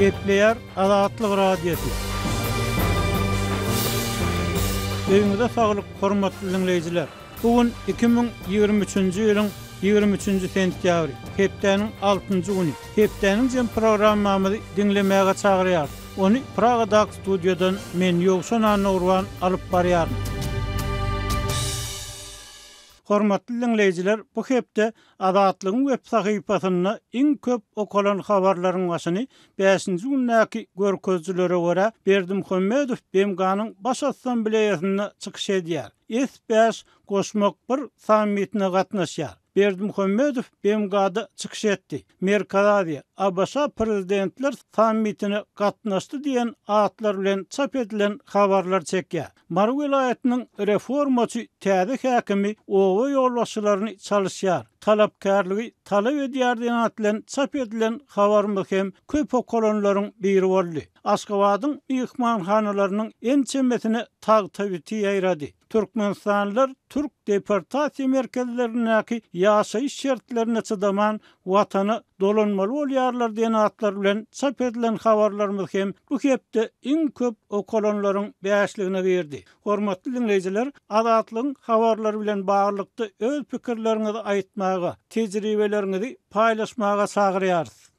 Gepleýär Azatlyk Radiosy. Öýüňize saglyk, hormatly diňleýjiler! Bu gün 2023-nji ýylyň 23-nji sentýabry, hepdäniň altynjy güni. Hepdäniň jem programmamyzy diňlemäge çagyrýarys. Ony Pragadaky studiýadan men, Ýowşan Annagurban alyp barýaryn. Hormatly diňleýjiler, bu hepde Azatlygyň web sahypasynda iň köp okalan habarlaryň başyny bäşinji gündäki görkezijilere görä, Berdimuhamedow BMG-niň Baş Assambleýasynda çykyş edýär, S bäş goşmak bir sammitine gatnaşýar. Berdimuhamedow BMG-da çykyş etdi, Merkezi Aziýa, ABŞ Prezidentler sammitine gatnaşdy diýen atlar bilen çap edilen habarlar çekýär. Mary welaýatynyň reformaçy täze häkimi oba ýolbaşçylaryny çalyşýar, talapkärligi talap edýär diýen at bilen çap edilen habarymyz hem köp okalanlaryň biri boldy. Aşgabadyň myhmanhanalarynyň ençemesine tagta biti ýaýrady. Türkmenistanlylar türk deportasiýa merkezlerindäki ýaşaýyş şertlerine çydaman, Watana dolanmaly bolýarlar diýen atlar bilen çap edilen habarlarymyz hem bu hepde iň köp okalanlaryň bäşligine girdi. Hormatly diňleýjiler, Azatlygyň habarlary bilen baglylykda öz pikirleriňizi aýtmaga, tejribeleriňizi paýlaşmaga çagyrýarys.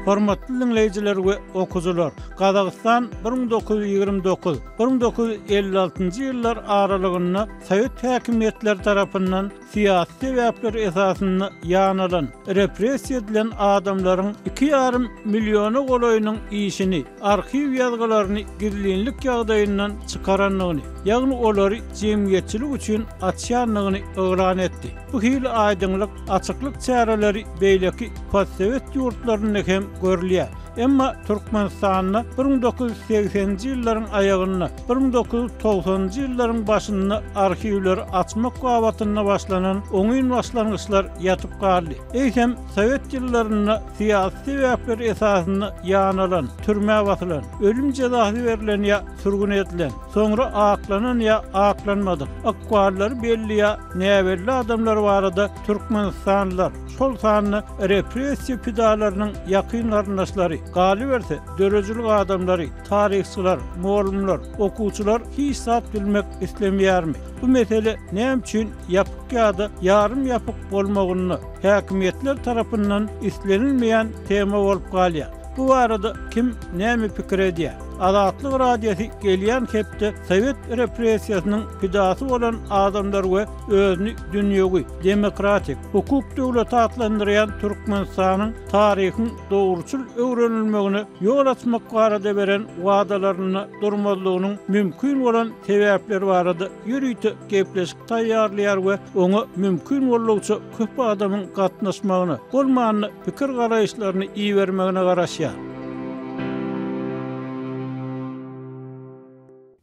Hormatly diňleýjiler we okyjylar! Gazagystan 1929, 1956-njy ýyllar aralygynda sowet häkimiýetleri tarapyndan syýasy sebäpler esasynda ýanalan, repressiýa edilen adamlaryň iki ýarym milliona golaýynyň işini, arhiw ýazgylaryny gizlinlik ýagdaýyndan çykarandygyny, ýagny olary jemgyýetçilik üçin açýandygyny yglan etdi. Bu hili aýdyňlyk, açyklyk çäreleri beýleki postsowet ýurtlarynda hem görülýär. Emma Türkmenistanda 1980-nji ýyllaryň aýagynda, 1990-njy ýyllaryň başynda arhiwleri açmak babatynda başlanan oňyn başlangyçlar ýatyp galdy. Eýsem, sowet ýyllarynda syýasy sebäpler esasynda ýanalan, türmä basylan, ölüm jezasy berlen ýa sürgün edilen, soňra aklanan ýa aklanmadyk, ykballary belli ýa näbelli adamlar barada türkmenistanlylar, şol sanda repressiýa pidalarynyň ýakyn garyndaşlary, galyberse, döredijilik adamlary, taryhçylar, mugallymlar, okuwçylar hiç zat bilmek islemeýärmi? Bu mesele näme üçin ýapyk ýa-da ýarym ýapyk bolmagynda häkimiýetler tarapyndan islenilmeýän tema bolup galýar? Bu barada kim näme pikir edýär? Azatlyk Radiosy gelýän hepde sowet repressiýasynyň pidasy bolan adamlar we özüni dünýewi, demokratik, hukuk döwleti atlandyrýan Türkmenistanyň taryhyň dogruçyl öwrenilmegine ýol açmak barada beren wadalarynda durmazlygynyň mümkin bolan sebäpleri barada ýörite gepleşik taýýarlaýar we oňa mümkin boldugyça köp adamyň gatnaşmagyna, bolmanda pikir-garaýyşlaryny ibermegine garaşýar.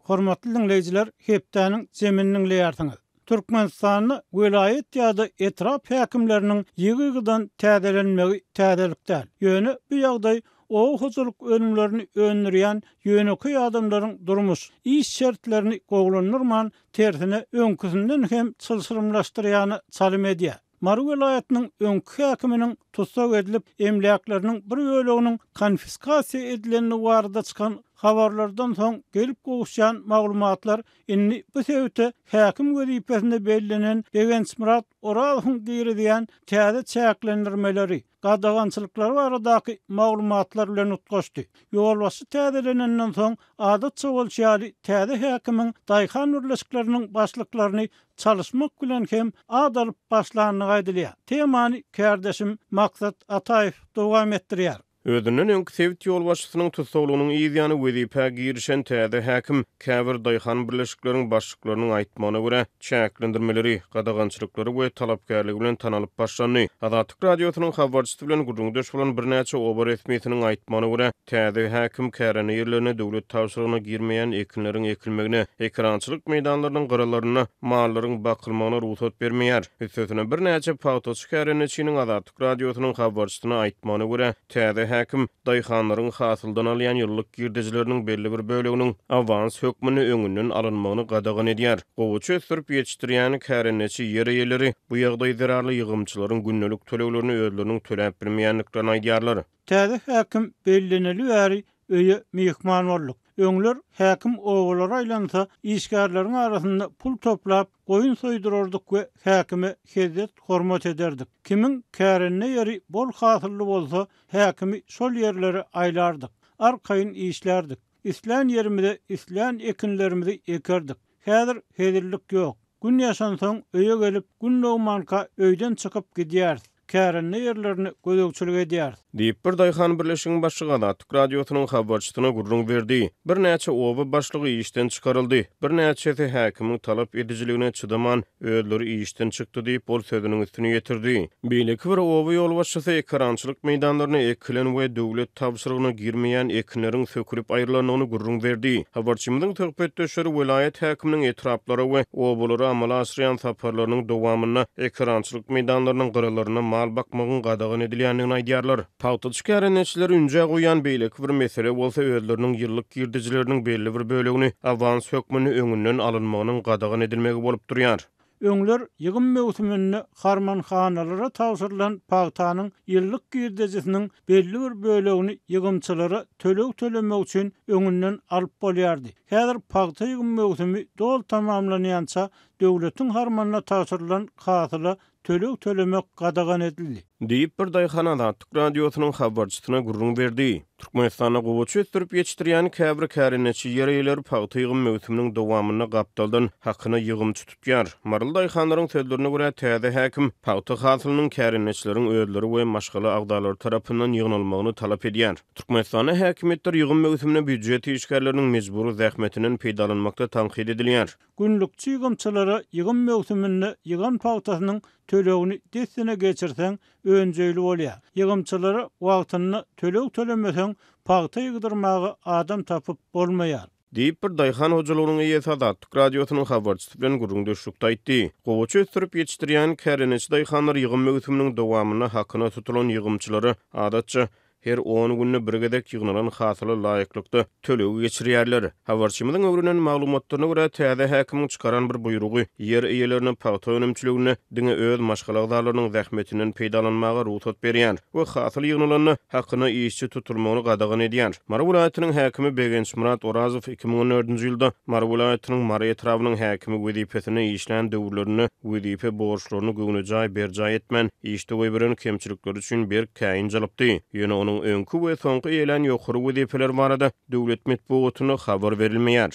Hormatly diňleýjiler, hepdäniň jemini diňleýärsiňiz. Türkmenistanda welaýat ýa-da etrap häkimleriniň ýygy-ýygydan täzelenmegi täzelik däl. Ýöne bu ýagdaý oba hojalyk önümlerini öndürýän ýönekeý adamlaryň durmuş, iş şertlerini gowulandyrman, tersine öňküsinden hem çylşyrymlaşdyrýana çalym edýär. Mary welaýatynyň öňki häkiminiň tussag edilip, emläkleriniň bir böleginiň konfiskasiýa edilendigi barada çykan habarlardan soň gelip gowuşýan maglumatlar indi bu sebite häkim wezipesine bellenen Begençmyrat Orazowyň girizýän täze çäklendirmeleri, gadagançylyklary baradaky maglumatlar bilen utgaşdy. Ýolbaşçy täzelenenden soň, adatça bolşy ýaly, täze häkimiň daýhan birleşikleriniň başlyklaryny çalyşmak bilen hem at alyp başlandygy aýdylýar. Temany kärdeşim Maksat Ataýew dowam etdirýär. Özünden öňki sebit ýolbaşçysynyň tussaglygynyň yz ýany wezipä girişen täze häkim käbir daýhan birleşikleriň başlyklarynyň aýtmagyna görä, çäklendirmeleri, gadagançylyklary we talapkärligi bilen tanalyp başlandy. Azatlyk Radiosynyň habarçysy bilen gürrüňdeş bolan birnäçe oba resmisiniň aýtmagyna görä, täze häkim kärende ýerlerine döwlet tabşyrygyna girmeýän ekinleriň ekilmegine, ekerançylyk meýdanlarynyň gyralarynda mallaryň bakylmagyna rugsat bermeýär. Üstesine, birnäçe pagtaçy kärendeçiniň Azatlyk Radiosynyň habarçysyna aýtmagyna görä, täze. häkim daýhanlaryň hasyldan alýan ýyllyk girdejileriniň belli bir böleginiň awans hökmünde öňünden alynmagyny gadagan edýär. Gowaça ösdürip ýetişdirýän kärendeçi ýer eýeleri bu ýagdaý zerarly ýygymçylaryň gündelik töleglerini özleriniň töläp bilmeýändiklerini aýdýarlar. Täze häkim belleneli bäri öýe myhman bolduk. Öňler häkim obalara aýlansa, işgärleriň arasynda pul toplap, goýun soýdurardyk we häkime hezzet-hormat ederdik. Kimiň kärende ýeri bol hasylly bolsa, häkimi şol ýerlere aýlardyk. Arkaýyn işlärdik. Islän ýerimize islän ekinlerimizi ekerdik. Häzir hezillik ýok. Gün ýaşansoň öýe gelip, gün dogmanka öýden çykyp gidýäris. Kärende ýerlerine gözegçilik edýäris. Diýip, bir daýhan birleşigiň başlygy Azatlyk Radiosynyň habarçysyna gürrüň berdi. Birnäçe oba başlygy işden çykaryldy. Birnäçesi häkimiň talap edijiligine çydaman, özleri işden çykdy diýip, ol sözüniň üstüni ýetirdi. Beýleki bir oba ýolbaşçysy ekerançylyk meýdanlaryna ekilen we döwlet tabşyrygyna girmeýän ekinleriň sökülip aýrylandygyny gürrüň berdi. Habarçymyzyň söhbetdeşleri welaýat häkiminiň etraplara we obalara amala aşyrýan saparlarynyň dowamynda ekerançylyk meýdanlarynyň gyralarynda mal bakmagyň gadagan edilýändigini aýdýarlar. Pagtaçy kärendeçileri ünjä goýýan beýleki bir mesele bolsa özleriniň ýyllyk girdejileriniň belli bir bölegini awans hökmünde öňünden alynmagynyň gadagan edilmegi bolup durýar. Öňler ýygym möwsüminde harmanhanalara tabşyrylan pagtanyň ýyllyk girdejisiniň belli bir bölegini ýygymçylara töleg tölemek üçin öňünden alyp bolýardy. Häzir pagta ýygym möwsümi doly tamamlanýança döwletiň harmanyna tabşyrylan hasyla töleg tölemek gadagan edildi. Diýip, bir daýhan Azatlyk Radiosynyň habarçysyna gürrüň berdi. Türkmenistanda gowaça ösdürip ýetişdirýän käbir kärendeçi ýer eýeleri pagta ýygym möwsüminiň dowamynda gapdaldan hakyna ýygymçy tutýar. Maryly daýhanlaryň sözlerine görä, täze häkim pagta hasylynyň kärendeçileriň özleri we maşgala agzalary tarapyndan ýygnalmagyny talap edýär. Türkmenistanda häkimiýetler ýygym möwsüminde býujet işgärleriniň mejbury zähmetinden peýdalanmakda tankyt edilýär. Günlükçi ýygymçylara ýygym möwsüminde ýygan pagtasynyň tölegini dessine geçirseň, önjeýli bolýar. Ýygymçylara wagtynda töleg tölemeseň, pagta ýygdyrmaga adam tapyp bolmaýar. Diýip, bir daýhan hojalygynyň eýesi Azatlyk Radiosynyň habarçysy bilen gürrüňdeşlikde aýtdy. Gowaça ösdürip ýetişdirýän kärendeçi daýhanlar ýygym möwsüminiň dowamynda hakyna tutulan ýygymçylara, adatça, Her on günde bir gezek ýygnalan hasyla laýyklykda tölegi geçirýärler. Habarçymyzyň öwrenen maglumatlaryna görä, täze häkimiň çykaran bir buýrugy ýer eýelerine pagta önümçiliginde diňe öz maşgala agzalarynyň zähmetinden peýdalanmaga rugsat berýär we hasyl ýygnalanda hakyna işçi tutulmagyny gadagan edýär. Mary welaýatynyň häkimi Begençmyrat Orazow 2014-nji ýylda Mary welaýatynyň Mary etrabynyň häkimi wezipesinde işlän döwürlerinde wezipe borçlaryny göwnejaý berjaý etmän, işde goýberen kemçilikleri üçin berk käýinç alypdy. Ýöne onuň öňki we soňky eýelän ýokary wezipeleri barada döwlet metbugatynda habar berilmeýär.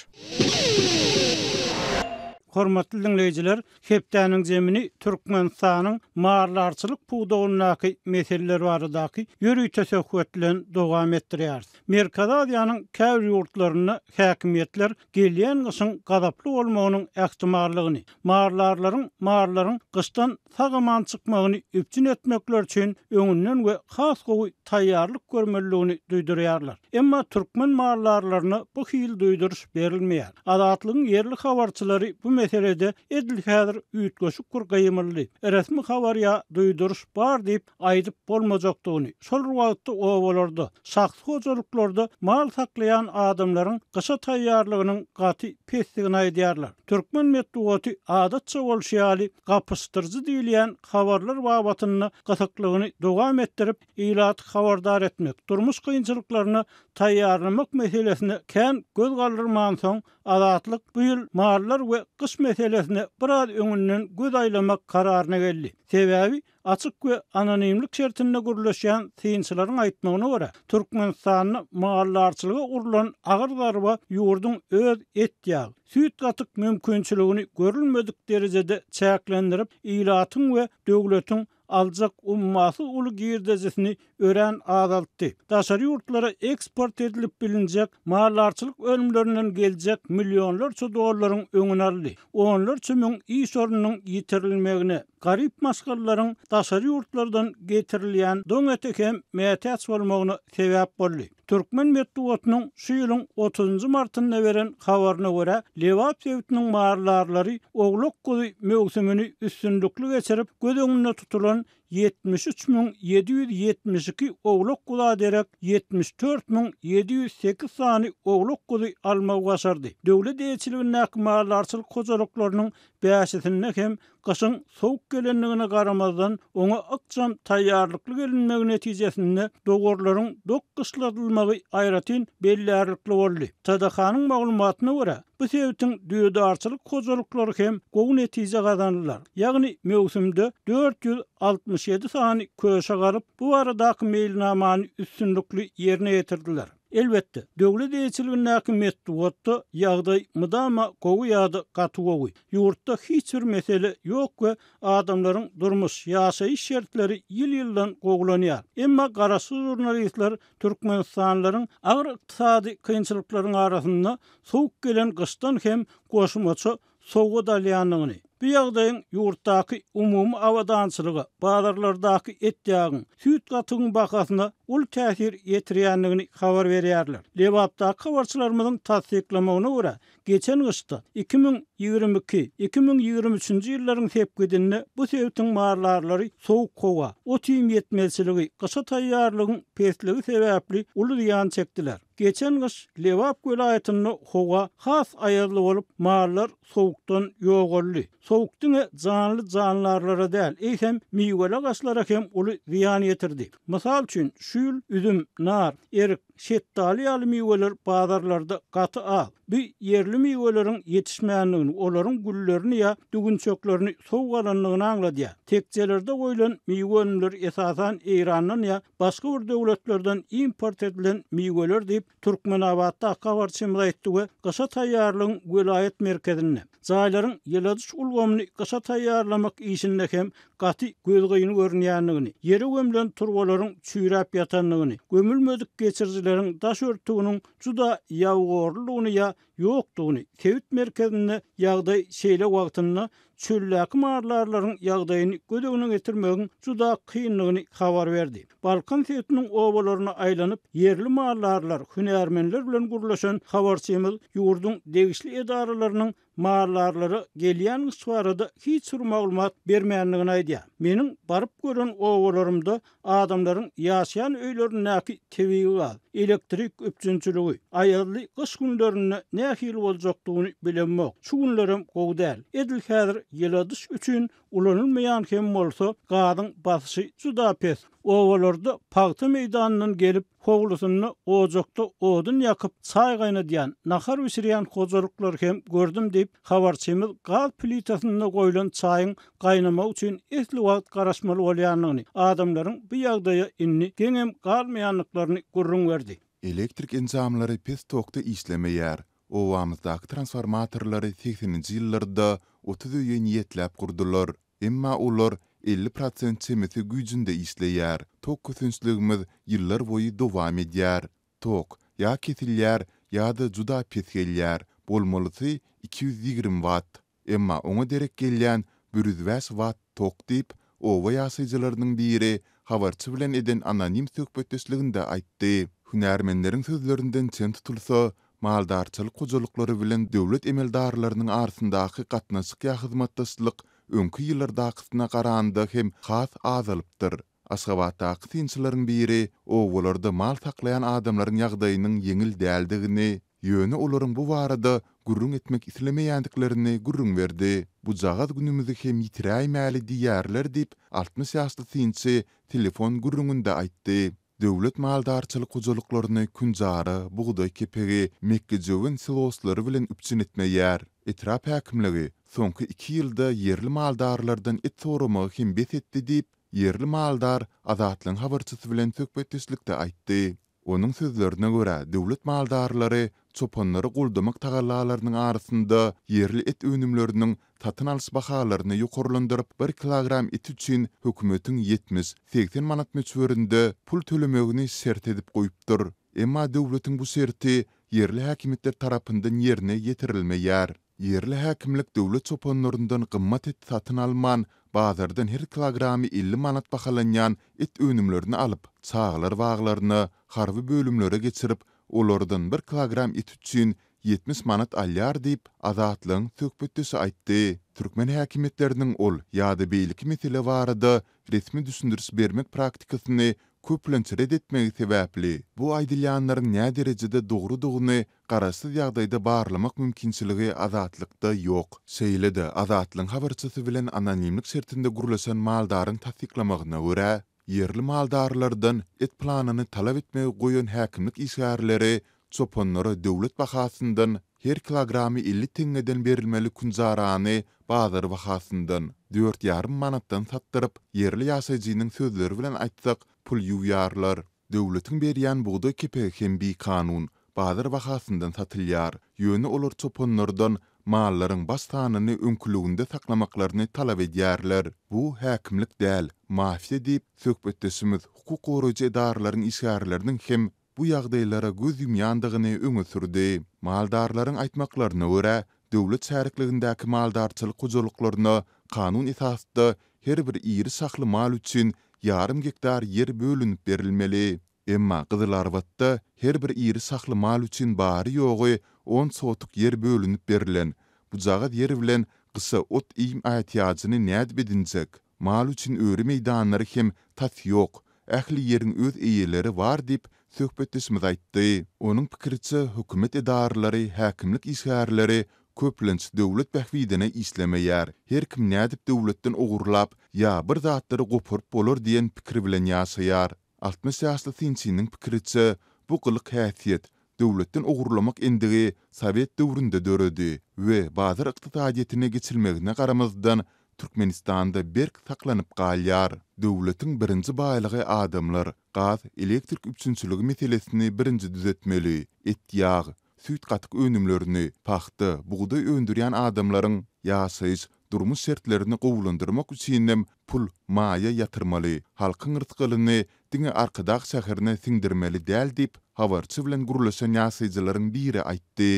Hormatly diňleýjiler, hepdäniň jemini Türkmenistanyň maldarçylyk pudagyndaky meseleler baradaky ýörite söhbet bilen dowam etdirýäris. Merkezi Aziýanyň käbir ýurtlarynda häkimiýetler gelýän gyşyň gazaply bolmagynyň ähtimallygyny, maldarlaryň mallaryň gyşdan sag-aman çykmagyny üpjün etmekleri üçin öňünden we has gowy taýýarlyk görmelidigini duýdurýarlar. Emma türkmen maldarlaryna bu hili duýduryş berilmeýär. Azatlygyň ýerli habarçylary bu meselede edil häzir üýtgeşik bir gymyldy, resmi habar ýa duýduryş bar diýip aýdyp bolmajakdygyny, şol bir wagtda obalarda, şahsy hojalyklarda mal saklaýan adamlaryň gyşa taýýarlygynyň gaty pesdigini aýdýarlar. Türkmen metbugaty adatça bolşy ýaly gapyşdyryjy diýilýän habarlar babatynda gysyklygyny dowam etdirip, ilaty habardar etmek, durmuş kynçylyklaryna taýýarlamak meselesine kän göz galdyrmansoň, Azatlyk bu ýyl mallar we gyş meselesine biraz öňünden göz aýlamak kararyna geldi. Sebäbi Açyk we anonimlik şertinde gürleşýän synçylaryň aýtmagyna görä, Türkmenistanda maldarçylyga urlan agyr zarba ýurduň öz et-ýag, süýt-gatyk mümkinçiligini görülmedik derejede çäklendirip, ilatyň we döwletiň aljak ummasyz uly girdejisini örän azaltdy. Daşary ýurtlara eksport edilip bilinjek maldarçylyk önümlerinden geljek millionlarça dollaryň öňüni aldy. Onlarça müň iş ornunyň ýitirilmegine, garyp maşgalalaryň daşary ýurtlardan getirilýän doň ete hem mätäç bolmagyna sebäp boldy. Türkmen metbugatynyň şu ýylyň otuzynjy martynda beren habaryna görä, Lebap sebitiniň maldarlary owlak-guzy möwsümini üstünlikli geçirip, göz öňünde tutulan. 73 772 owlak-guza derek 74 708 sany owlak-guzy almagy başardy. Döwlet eýeçiligindäki maldarçylyk hojalyklarynyň bäşisinde hem Gyşyň sowuk gelendigine garamazdan, oňa ykjam taýýarlykly gelinmegi netijesinde dowarlaryň dok gyşladylmagy aýratyn bellärlikli boldy. TDH-nyň maglumatyna görä, bu sebitiň düýedarçylyk hojalyklary hem gowy netije gazandylar, ýagny möwsümde 467 sany köşek alyp, bu baradaky meýilnamany üstünlikli ýerine ýetirdiler. Elbetde, döwlet eýeçiligindäki metbugatda ýagdaý mydama gowy ýa-da gaty gowy. Ýurtda hiç bir mesele ýok we adamlaryň durmuş, ýaşaýyş şertleri ýyl-ýyldan gowulanýar. Emma garaşsyz žurnalistler türkmenistanlylaryň agyr ykdysady kynçylyklaryň arasynda sowuk gelen gyşdan hem goşmaça sowgat alýandygyny, bu ýagdaýyň ýurtdaky umumy abadançylyga, bazarlardaky et-ýagyň, süýt-gatygyň bahasyna uly täsir ýetirýändigini habar berýärler. Lebapdaky habarçylarymyzyň tassyklamagyna görä, geçen gyşda, 2022, 2023-nji ýyllaryň sepgidinde bu sebitiň maldarlary sowuk howa, ot-iým ýetmezçiligi, gyşa taýýarlygyň pesligi sebäpli uly zyýan çekdiler. Geçen gyş Lebap welaýatynda howa has aýazly bolup, mallar sowukdan ýogaldy. Sowuk diňe janly-jandarlara däl, eýsem, miweli agaçlara hem uly zyýan ýetirdi. Mysal üçin, şu ýyl üzüm, nar, erik, şetdaly ýaly miweler bazarlarda gaty az. Bu ýerli miweleriň ýetişmändigini, olaryň güllerini ýa düwünçeklerini sowuk alandygyny aňladýar. Tekjelerde goýlan miwe önümleri esasan Eýrandan ýa başga bir döwletlerden import edilen miweler diýip, Türkmenabatdaky habarçymyz aýtdy we gyşa taýýarlygyň welaýat merkezinde, jaýlaryň ýyladyş ulgamyny gyşa taýýarlamak işinde hem gaty gözgyny görünýändigini, ýere gömlen turbalaryň çüýräp ýatandygyny, gömülmedik geçirijileriň daş örtüginiň juda ýabygorludygyny ýa ýokdugyny, sebit merkezinde ýagdaý şeýle wagtynda çöldäki maldarlaryň ýagdaýyny göz öňüne getirmegiň juda kyndygyny habar berdi. Balkan sebitiniň obalaryna aýlanyp, ýerli maldarlar, hünärmenler bilen gürleşen habarçymyz ýurduň degişli edaralarynyň maldarlara gelýän gyş barada hiç bir maglumat bermändigini aýdýar. Meniň baryp gören obalarymda adamlaryň ýaşaýan öýlerindäki tebigy gaz, elektrik üpjünçiligi, aýazly gyş günlerinde nähili boljakdygyny bilemok. Şu günlerem gowy däl. Edil häzir ýyladyş üçin ulanylmaýan hem bolsa, gazyň basyşy juda pes. Obalarda pagta meýdanyndan gelip, howlusynda ojakda odun ýakyp, çaý gaýnadýan, nahar bişirýän hojalyklary hem gördüm diýip, habarçymyz gaz plitasynda goýlan çaýyň gaýnamagy üçin esli wagt garaşmaly bolýandygyny, adamlaryň bu ýagdaýa indi geňem galmaýandyklaryny gürrüň berdi. Elektrik enjamlary pes tokda işlemeýär. Obamyzdaky transformatorlary segseninji ýyllarda 30 öýe niýetläp gurdular. Emma olar 50 prosent çemesi güýjünde işleýär. Tok kösençligimiz ýyllar boýy dowam edýär. Tok ýa kesilýär, ýa-da juda pes gelýär. Bolmalysy 220 watt. Emma oňa derek gelýän 105 watt tok diýip, oba ýaşaýjylarynyň biri habarçy bilen eden anonim söhbetdeşliginde aýtdy. Hünärmenleriň sözlerinden çen tutulsa, maldarçylyk hojalyklary bilen döwlet emeldarlarynyň arasyndaky gatnaşyk ýa hyzmatdaşlyk öňki ýyllardakysyna garanda hem has azalypdyr. Aşgabatdaky synçylaryň biri obalarda mal saklaýan adamlaryň ýagdaýynyň ýeňil däldigini, ýöne olaryň bu barada gürrüň etmek islemeýändiklerini gürrüň berdi. Bujagaz günümizi hem ýitiräýmäli diýýärler diýip, 60 ýaşly synçy telefon gürrüňinde aýtdy. Döwlet maldarçylyk hojalyklaryny künjara, bugdaý kepegi, mekgejöwen siloslary bilen üpjün etmeýär. Etrap häkimligi soňky iki ýylda ýerli maldarlardan et soramagy hem bes etdi diýip, ýerli maldar Azatlygyň habarçysy bilen söhbetdeşlikde aýtdy. Onuň sözlerine görä, döwlet maldarlary çopanlary goldamak tagallalarynyň arasynda ýerli et önümleriniň satyn alyş bahalaryny ýokarlandyryp, bir kilogram et üçin hökümetiň 70, 80 manat möçberinde pul tölemegini şert edip goýupdyr. Emma döwletiň bu şerti ýerli häkimiýetler tarapyndan ýerine ýetirilmeýär. Ýerli häkimlik döwlet çopanlaryndan gymmat et satyn alman, bazardan her kilogramy 50 manat bahalanýan et önümlerini alyp, çagalar baglaryna, harby bölümlere geçirip, olardan bir kilogram et üçin. 70 manat alýar diýip, Azatlygyň söhbetdeşi aýtdy. Türkmen häkimiýetleriniň ol ýa-da beýleki mesele barada resmi düşündiriş bermek praktikasyny köplenç ret etmegi sebäpli, bu aýdylýanlaryň näderejede dogrudygyny garaşsyz ýagdaýda barlamak mümkinçiligi Azatlykda ýok. Şeýle-de, Azatlygyň habarçysy bilen anonimlik şertinde gürleşen maldaryň tassyklamagyna görä, ýerli maldarlardan et planyny talap etmegi goýan häkimlik işgärleri çopanlara döwlet bahasyndan her kilogramy 50 teňňeden berilmeli künjarany bazar bahasyndan, dört ýarym manatdan satdyryp, ýerli ýaşaýjynyň sözleri bilen aýtsak, pul ýuwýarlar. Döwletiň berýän bugdaý kepegi hem bikanun, bazar bahasyndan satylýar. Ýöne olar çopanlardan mallaryň baş sanyny öňküliginde saklamaklaryny talap edýärler. Bu häkimlik däl, mafiýa diýip, söhbetdeşimiz hukuk goraýjy edaralaryň işgärleriniň hem bu ýagdaýlara göz ýumýandygyny öňe sürdi. Maldarlaryň aýtmaklaryna görä, döwlet şärikligindäki maldarçylyk hojalyklaryna kanun esasda her bir iri şahly mal üçin ýarym gektar ýer bölünip berilmeli. Emma Gyzylarbatda her bir iri şahly mal üçin bary-ýogy on sotuk ýer bölünip berlen. Bujagaz ýer bilen gyşa ot-iým ätiýajyny nädip edinjek? Mal üçin öri meýdanlary hem tas ýok. Ähli ýeriň öz eýeleri bar diýip, söhbetdeşimiz aýtdy. Onuň pikiriçe, hökümet edaralary, häkimlik işgärleri köplenç döwlet bähbidine işlemeýär. Her kim nädip döwletden ogurlap ýa bir zatlary goparyp bolar diýen pikir bilen ýaşaýar. 60 ýaşly synçynyň pikiriçe, bu gylyk-häsiýet, döwletden ogurlamak endigi sowet döwründe döredi we bazar ykdysadyýetine geçilmegine garamazdan, Türkmenistanda berk saklanyp galýar. Döwletiň birinji baýlygy adamlar, gaz, elektrik üpjünçiligi meselesini birinji düzetmeli, et-ýag, süýt-gatyk önümlerini, pagta, bugdaý öndürýän adamlaryň ýaşaýyş, durmuş şertlerini gowulandyrmak üçinem pul, maýa ýatyrmaly, halkyň rysgalyny diňe Arkadag şäherine siňdirmeli däl diýip, habarçy bilen gürleşen ýaşaýjylaryň biri aýtdy.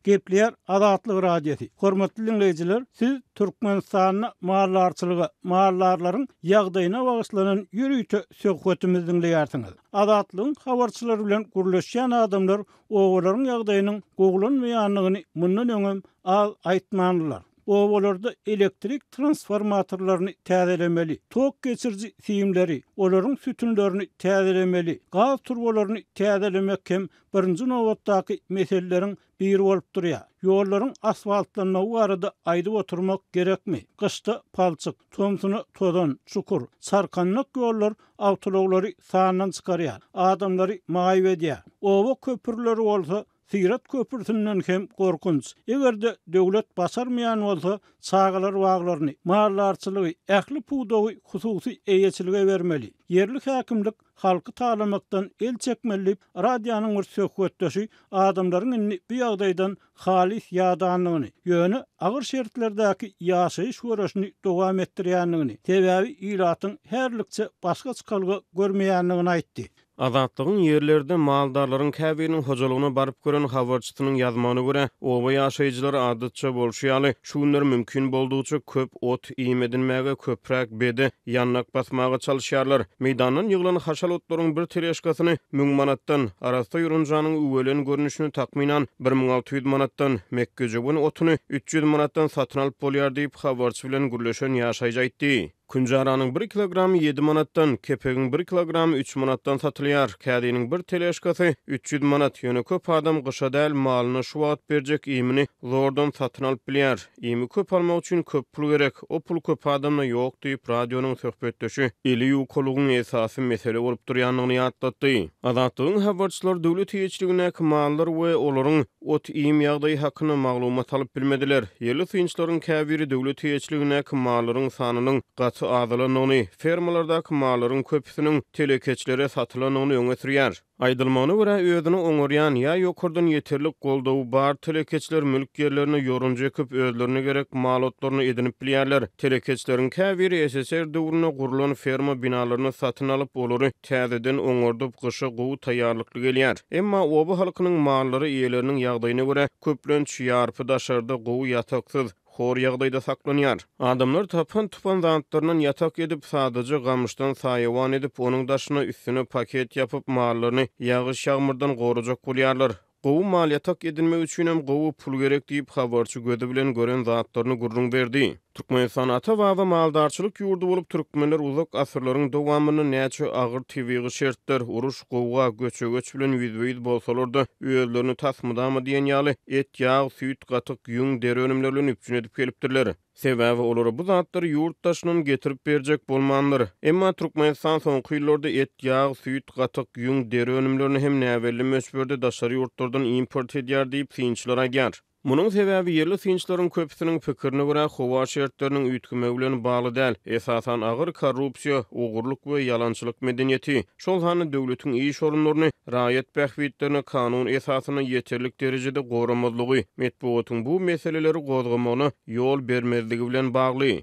Gepleýär Azatlyk Radiosy. Hormatly diňleýjiler, siz Türkmenistanda maldarçylyga, maldarlaryň ýagdaýyna bagyşlanan ýörite söhbetimizi diňleýärsiňiz. Azatlygyň habarçylary bilen gürleşýän adamlar obalaryň ýagdaýynyň gowulanmaýandygyny mundan öňem az aýtmandylar. Obalarda elektrik transformatorlaryny täzelemeli, tok geçiriji simleri, olaryň sütünlerini täzelemeli, gaz turbalaryny täzelemek hem birinji nobatdaky meseleleriň biri bolup durýar. Ýollaryň asfaltlanmagy barada aýdyp oturmak gerekmi? Gyşda palçyk, tomsuna tozan, çukur, çarkandak ýollar awtoulaglary sandan çykarýar, adamlary maýyp edýär. Oba köprüleri bolsa Syrat köprüsinden hem gorkunç. Eger-de döwlet başarmaýan bolsa, çagalar baglaryny, maldarçylygy, ähli pudagy hususy eýeçilige bermeli. Ýerli häkimlik halky talamakdan el çekmeli diýip, radionyň bir söhbetdeşi adamlaryň indi bu ýagdaýdan halys ýadandygyny, ýöne agyr şertlerdäki ýaşaýyş göreşini dowam etdirýändigini, sebäbi ilatyň häzirlikçe başga çykalga görmeýändigini aýtdy. Azatlygyň ýerlerde maldarlaryň käbiriniň hojalygyna baryp gören habarçysynyň ýazmagyna görä, oba ýaşaýjylary adatça bolşy ýaly, şu günler mümkin boldugyça köp ot-iým edinmäge, köpräk bede, ýandak basmaga çalyşýarlar. Meýdandan ýyglan haşal otlaryň bir teležkasyny müň manatdan, arassa ýorunjanyň üwelen görnüşini takmynan 1600 manatdan, mekgejöwen otuny 300 manatdan satyn alyp bolýar diýip, habarçy bilen gürleşen ýaşaýjy aýtdy. Künjaranyň bir kilogramy ýedi manatdan, kepegiň bir kilogramy üç manatdan satylýar. Kädiniň bir teležkasy 300 manat. Ýöne köp adam gyşa däl, malyna şu wagt berjek iýmini zordan satyn alyp bilýär. Iými köp almak üçin köp pul gerek. O pul köp adamda ýok diýip, radionyň söhbetdeşi eli ýukalygyň esasy mesele bolup durýandygyny ýatlatdy. Azatlygyň habarçylary döwlet eýeçiligindäki mallar we olaryň ot-iým ýagdaýy hakynda maglumat alyp bilmediler. Ýerli synçylaryň käbiri döwlet eýeçiligindäki mallaryň sanynyň gaty azalandygyny, fermalardaky mallaryň köpüsiniň telekeçilere satylandygyny öňe sürýär. Aýdylmagyna görä, özüni oňarýan ýa ýokardan ýeterlik goldawy bar telekeçiler mülk ýerlerine ýorunja ekip, özlerine gerek mal otlaryny edinip bilýärler. Telekeçileriň käbiri ssr döwründe gurlan ferma binalaryny satyn alyp, olary täzeden oňardyp, gyşa gowy taýýarlykly gelýär. Emma oba halkynyň mallary eýeleriniň ýagdaýyna görä, köplenç, ýarpy daşarda, gowy ýataksyz, Hor ýagdaýda saklanýar. Adamlar tapan-tupan zatlaryndan ýatak edip, sadaja gamyşdan saýawan edip, onuň daşyna, üstüne paket ýapyp, mallaryny ýagyş-ýagmyrdan gorajak bolýarlar. Gowy mal ýatak edinmek üçinem gowy pul gerek diýip, habarçy gözi bilen gören zatlaryny gürrüň berdi. Türkmenistan ata-baba maldarçylyk ýurdy bolup, türkmenler uzak asyrlaryň dowamynda näçe agyr tebigy şertler, uruş, gowga, göçe-göç bilen ýüzbe-ýüz bolsalar-da, özlerini tas mydama diýen ýaly et, ýag, süýt, gatyk, ýüň, deri önümleri bilen üpjün edip gelipdirler. Sebäbi olara bu zatlary ýurt daşyndan getirip berjek bolmandyr. Emma Türkmenistan soňky ýyllarda et, ýag, süýt, gatyk, ýüň, deri önümlerini hem näbelli möçberde daşary ýurtlardan import edýär diýip, synçylar aýdýar. Munuň sebäbi ýerli synçylaryň köpüsiniň pikirine görä, howa şertleriniň üýtgemegi bilen bagly däl, esasan agyr korrupsiýa, ogurlyk we ýalançylyk medeniýeti, şol sanda döwletiň iş orunlaryny raýat bähbitlerini kanun esasynda ýeterlik derejede goramazlygy, metbugatyň bu meseleleri gozgamagyna ýol bermezligi bilen bagly.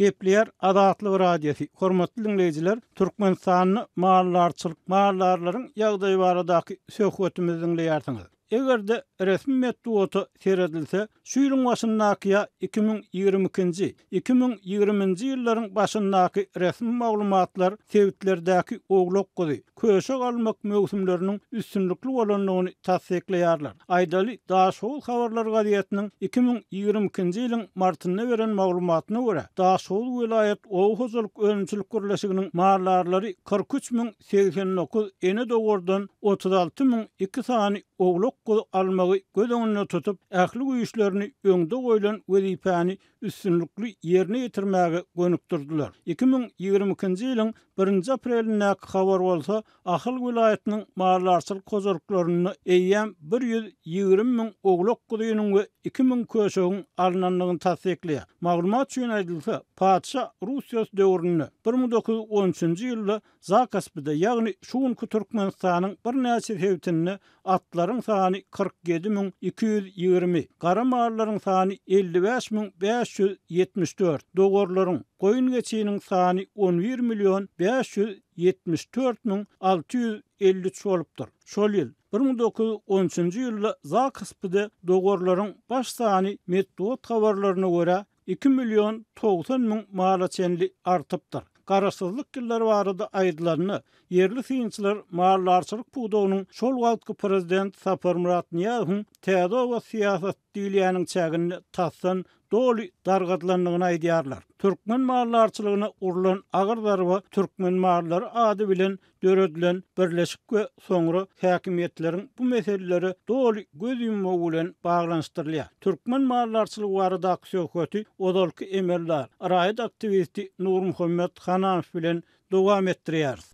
Gepleýär Azatlyk Radiosy, Hormatly diňleýjiler, Türkmenistanda maldarçylyk, maldarlaryň ýagdaýy baradaky söhbetimizi diňleýärsiňiz. Eger-de resmi metbugata seredilse, şu ýylyň başyndaky ýa 2022-nji, 2020-nji ýyllaryň başyndaky resmi maglumatlar sebitlerdäki owlak-guzy, köşek almak möwsümleriniň üstünlikli bolandygyny tassyklaýarlar. Aýdaly, Daşhowuz habarlary gazetiniň 2022-nji ýylyň martynda beren maglumatyna görä, Daşhowuz welaýat oba hojalyk önümçilik birleşiginiň maldarlary 43 089 ene dowardan 36 002 sany owlak-guzy almagy göz öňünde tutup, ähli güýçlerini öňde goýlan wezipäni üstünlikli ýerine ýetirmäge gönükdirdiler. 2022-nji ýylyň birinji aprelindäki habar bolsa, Ahal welaýatynyň maldarçylyk hojalyklarynda eýýäm 120 müň owlak-guzynyň we 2000 köşegiň alnandygyny tassyklaýar. Maglumat üçin aýdylsa, patyşa Russiýasy döwründe, 1913-nji ýylda Zakaspide, ýagny şu günki Türkmenistanyň birnäçe sebitinde atlaryň sany 47 220, gara mallaryň sany 55 574, dowarlaryň, goýun-geçiniň sany 11 million 574 653 bolupdyr. Şol ýyl, 1913-nji ýylda Zakaspide dowarlaryň baş sany metbugat habarlaryna görä, 2 million 90 müň mala çenli artypdyr. Garaşsyzlyk ýyllary barada aýdylanda, ýerli synçylar maldarçylyk pudagynyň şol wagtky prezident Saparmyrat Nyýazowyň Täze oba syýasaty diýilýäniň çäginde tasdan doly dargadylandygyny aýdýarlar. Türkmen maldarçylygyna urlan agyr zarba Türkmenmallary ady bilen döredilen birleşik we soňra häkimiýetleriň bu meselelere doly göz ýummagy bilen baglanyşdyrylýar. Türkmen maldarçylygy baradaky söhbeti ozalky emeldar, raýat aktiwisti Nurmuhammet Hananow bilen dowam etdirýäris.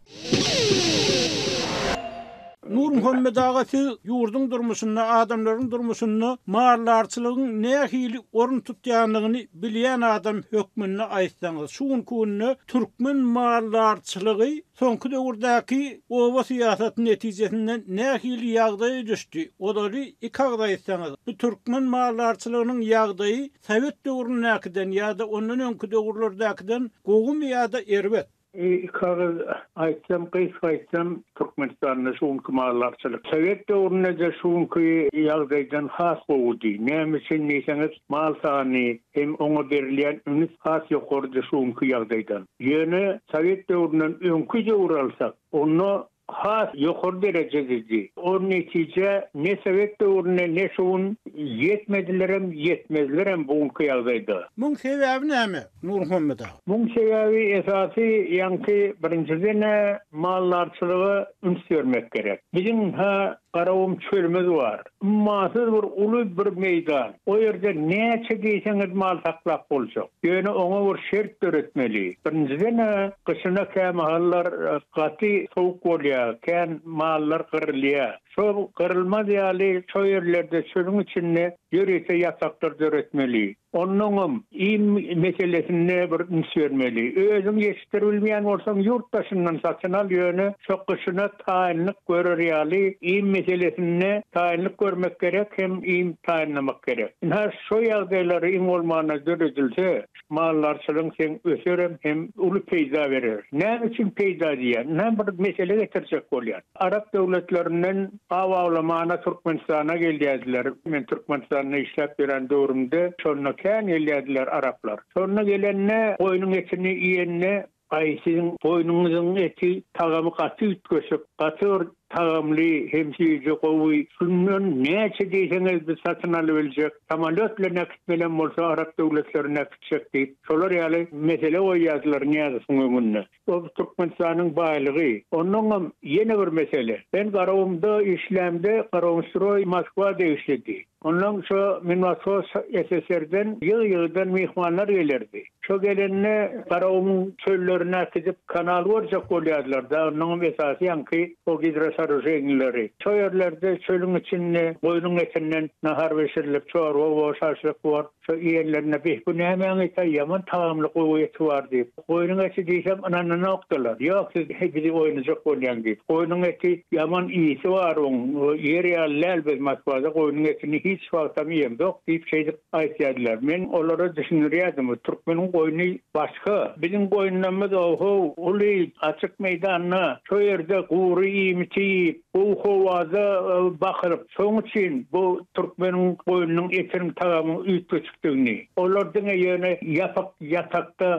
Nurmuhammet aga siz ýurduň durmuşynda, adamlaryň durmuşynda maldarçylygyň nähili orun tutýandygyny bilýän adam hökmünde aýtsaňyz, şu günki günde türkmen maldarçylygy Soňky döwürdäki oba syýasaty netijesinde nähili ýagdaýa düşdi? Ozaly iki agyz aýtsaňyz, bu türkmen maldarçylygynyň ýagdaýy sowet döwründäkiden ýa-da ondan öňki döwürlerdäkiden gowumy ýa-da erbet? Iki agyz aýtsam, gysga aýtsam, Türkmenistanda şu günki maldarçylyk sowet döwründe-de şu günki ýagdaýdan has gowudy. Näme üçin diýseňiz, mal sany hem oňa berilýän üns has ýokarydy şu günki ýagdaýdan. Ýöne sowet döwründen öňki döwri alsak, onda has ýokary derejededi. O netijä ne sowet döwründe, ne şu gün ýetmedilerem, ýetmezlerem bu günki ýagdaýda. Muň sebäbi näme, Nurmuhammet aga? Muň sebäbi esasy ýaňky birinjiden-ä maldarçylyga üns bermek gerek. Biziň-hä Garagum çölümiz bar. Ummasyz bir uly bir meýdan. O ýerde näçe diýseňiz mal saklap boljak. Ýöne oňa bir şert döretmeli. Birinjiden-ä, gyşyna kämahallar gaty sowuk bolýar, kän mallar gyrylýar. Şol gyrylmaz ýaly şo ýerlerde çölüň içinde ýörite ýataklar döretmeli. Onnoňam iým meselesinde bir üns bermeli. Özüň ýetişdiribilmeýän bolsaň ýurt daşyndan satyn al ýöne şo gyşyna taýynlyk görer ýaly iým meselesinde taýynlyk görmek gerek hem iým taýynlamak gerek. Ynha şo ýagdaýlary iň bolmanda döredilse maldarçylygyň seň öserem hem uly peýda berer. Näme üçin peýda diýýän? Ynha bir mesele getirjek bolýan. Arap döwletlerinden aw awlamana Türkmenistana gelýärdiler. Men Türkmenistanda işläp ýören döwrümde şonda kän gelýärdiler araplar. Şonda gelende goýnuň etini iýende, Aý, siziň goýnuňyzyň eti tagamy gaty üýtgeşik, gaty bir tagamly hem süýji, gowy. Şundan näçe diýseňiz biz satyn alybiljek, samolýot bilen äkitmelem bolsa arap döwletlerine äkitjek diýip, şolar ýaly mesele goýýardylar Nyýazowyň öňünde. Ol Türkmenistanyň baýlygy. Onnoňam ýene bir mesele. Men Garagumda işlämde Garagumstroý Moskwa degişlidi. Onnoň şo Minwoshoz SSR-den ýygy-ýygydan myhmanlar gelerdi. Şo gelende Garagumuň çöllerine äkidip kanal görjek bolýardylar-da, onnoňam esasy ýaňky o gidrosooruženiýaleri. Şo ýerlerde çölüň içinde goýnuň etinden nahar bişirilip, çorba bor, şaşlyk bor. Şo iýenlerinde Bih, bu nämäň eti-aý, ýaman tagamly gowy eti bar diýip. Goýnuň eti diýsem ynananokdylar. Ýok, siz bizi oýnajak bolýaň diýip. Goýnuň eti ýaman ysy bar oň, ýer ýaly däl biz Moskwada goýnuň etini hiç wagtam iýemzok diýip şeýdip aýtýardylar. Men olara düşündirýärdim, bu türkmeniň goýny başga. Biziň goýunlarymyz o-how uly açyk meýdanda şo ýerde gury iýmiti iýip, Gowy howada bakylyp, şonuň üçin bu türkmeniň goýnunyň etiniň tagamynyň üýtgeşikdigini, olar diňe ýöne ýapyk ýatakda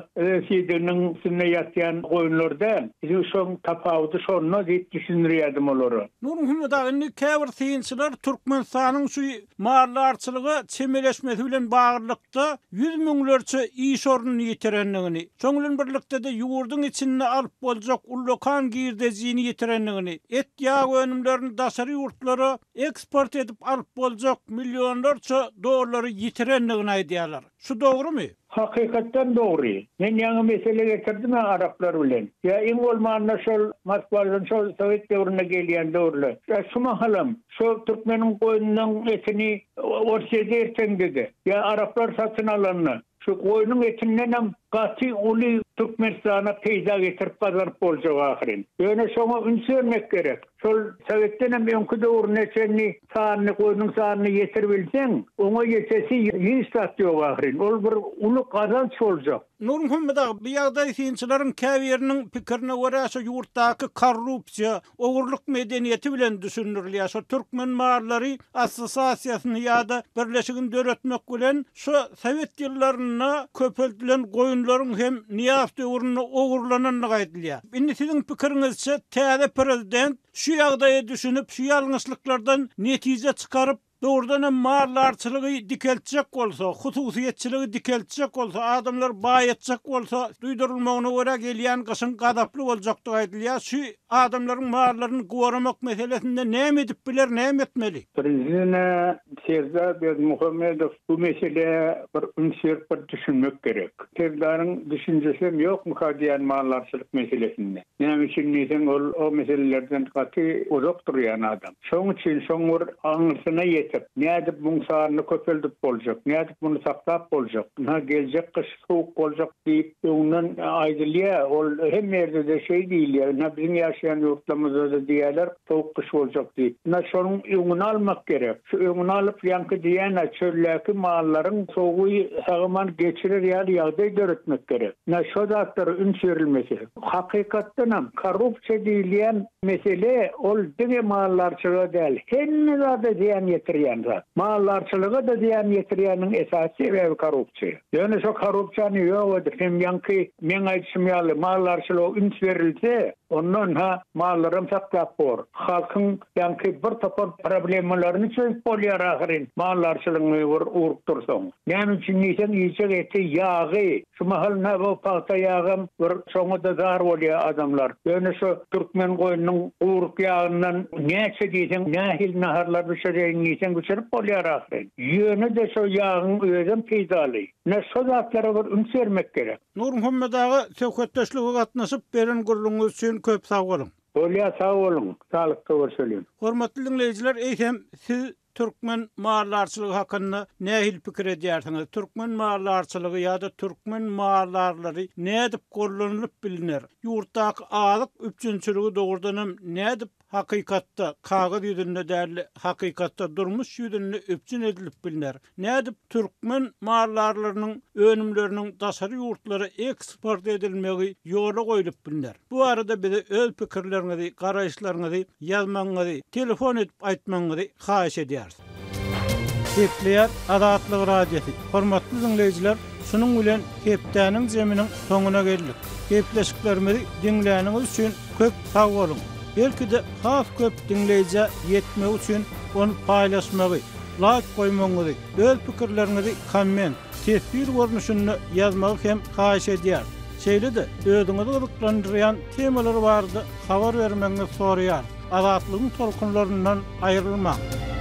siýdiginiň üstünde ýatýan goýunlar däl, biziň şoň tapawudy şonda diýip düşündirýärdim olara. Nurmuhammet aga, indi käbir synçylar Türkmenistanyň şu maldarçylyga çemeleşmesi bilen baglylykda, da ýüz müňlerçe iş ornuny ýitirendigini, şoň bilen birlikde-de ýurduň içinde alyp boljak ullakan girdejini ýitirendigini, et-ýag önümlerini daşary ýurtlara eksport edip alyp boljak millionlarça dollary ýitirendigini aýdýarlar. Şu dogrumy? Hakykatdan dogry. Men ýaňy mesele getirdim-ä araplar bilen. Ýa iň bolmanda şol Moskwadan şol sowet döwründe gelýän döwürler. Ýa şu mahalam Şol türkmeniň goýnunyň etini Orsýede erteňde-de, ýa araplar satyn alanda, şu goýnuň etindenem gaty uly Türkmenistana peýda getirip gazanyp boljak ahyryn. Ýöne şoňa üns bermek gerek. Şol sowetdenem öňki döwrüne çenli sanyny, goýnuň sanyny ýetiribilseň, oňa ýetesi hiç zat ýok ahyryn. Ol bir uly gazanç boljak. Nurmuhammet aga, bu ýagdaý synçylaryň käbiriniň pikirine görä şu ýurtdaky korrupsiýa, ogurlyk medeniýeti bilen düşündirilýär. Şo Türkmen mallary assosiasiýasyny ýa-da birleşigini döretmek bilen şo sowet ýyllarynda köpeldilen goýunlaryň hem Nyýazow döwründe ogurlanandygy aýdylýar. Indi siziň pikiriňizçe täze prezident şu ýagdaýa düşünip, şu ýalňyşlyklardan netije çykaryp, Dogrudan hem maldarçylygy dikeltjek bolsa, hususyýetçiligi dikeltjek bolsa, adamlary baýatjak bolsa, duýdurylmagyna görä gelýän gyşyň gazaply boljakdygy aýdylýar. Şu adamlaryň mallaryny goramak meselesinde näme edip biler, näme etmeli? Birinjiden-ä Serdar Berdimuhamedow bu meselä bir üns berip bir düşünmek gerek. Serdaryň düşünjesem ýokmyka diýýän maldarçylyk meselesinde. Näme üçin diýseň ol o meselelerden gaty uzak durýan adam. Şoň üçin şoň bir aňyrsyna ýetip, nädip muň sanyny köpeldip boljak, nädip muny saklap boljak, ynha geljek gyş sowuk boljak diýip öňden aýdylýar, ol hemme ýerde-de şeý diýilýär, ynha biziň ýaşaýan ýurtlarymyzda-da diýýärler sowuk gyş boljak diýip. Ynha şonuň öňüni almak gerek. Şu öňüni alyp ýaňky diýýän-ä çöldäki mallaryň sowugy sag-aman geçirer ýaly ýagdaý döretmek gerek. Ynha şo zatlara üns berilmese. Hakykatdanam, korrupsiýa diýilýän mesele ol diňe maldarçylyga däl, hemme zada zyýan ýetirýän zat. Maldarçylyga-da zyýan ýetirýäniň esasy sebäbi korrupsiýa. Ýöne şo korrupsiýany ýok edip hem ýaňky meň aýdyşym ýaly maldarçylyga üns berilse, onda ynha mallaram saklap bor. Halkyň ýaňky bir topar problemalaryny çözüp bolýar ahyryn maldarçylygyňy bir urup dursaň. Näme üçin diýseň iýjek eti, ýagy, Şu mahal nä bu pagta ýagam bir şoňa-da zar bolýar adamlar. Ýöne şu türkmen goýnunyň guryk ýagyndan näçe diýseň, nähili naharlar bişireýin diýseň bişirip bolýar ahyryn. Ýöne-de şo ýagyň özem peýdaly. Ine şo zatlara bir üns bermek gerek. Nurmuhammet aga söhbetdeşlige gatnaşyp beren gürrüňiňiz üçin köp sag boluň. Bolýar sag boluň, saglykda görşeliň. Hormatly diňleýjiler eýsem siz türkmen maldarçylygy hakynda nähili pikir edýärsiňiz? Türkmen maldarçylygy ýa-da türkmen maldarlary nädip gollanylyp bilner? Ýurtdaky azyk üpjünçiligi dogrudanam nädip hakykatda, kagyz ýüzünde däl-de, hakykatda, durmuş ýüzünde üpjün edilip bilner? Nädip türkmen maldarlarynyň önümleriniň daşary ýurtlara eksport edilmegi ýola goýlup bilner? Bu barada bize öz pikirleriňizi, garaýyşlaryňyzy ýazmagyňyzy, telefon edip aýtmagyňyzy haýyş edýäris. Gepleýär Azatlyk Radiosy, Hormatly diňleýjiler, şunuň bilen hepdäniň jeminiň soňuna geldik. Gepleşiklerimizi diňläniňiz üçin köp sag boluň! Belki-de has köp diňleýjä ýetmegi üçin ony paýlaşmagy, laýk goýmagyňyzy, öz pikirleriňizi komment, teswir görnüşinde ýazmagy hem haýyş edýäris. Şeýle-de özüňizi gyzyklandyrýan temalar barada habar bermegiňizi soraýarys. Azatlygyň tolkunlaryndan aýrylmaň!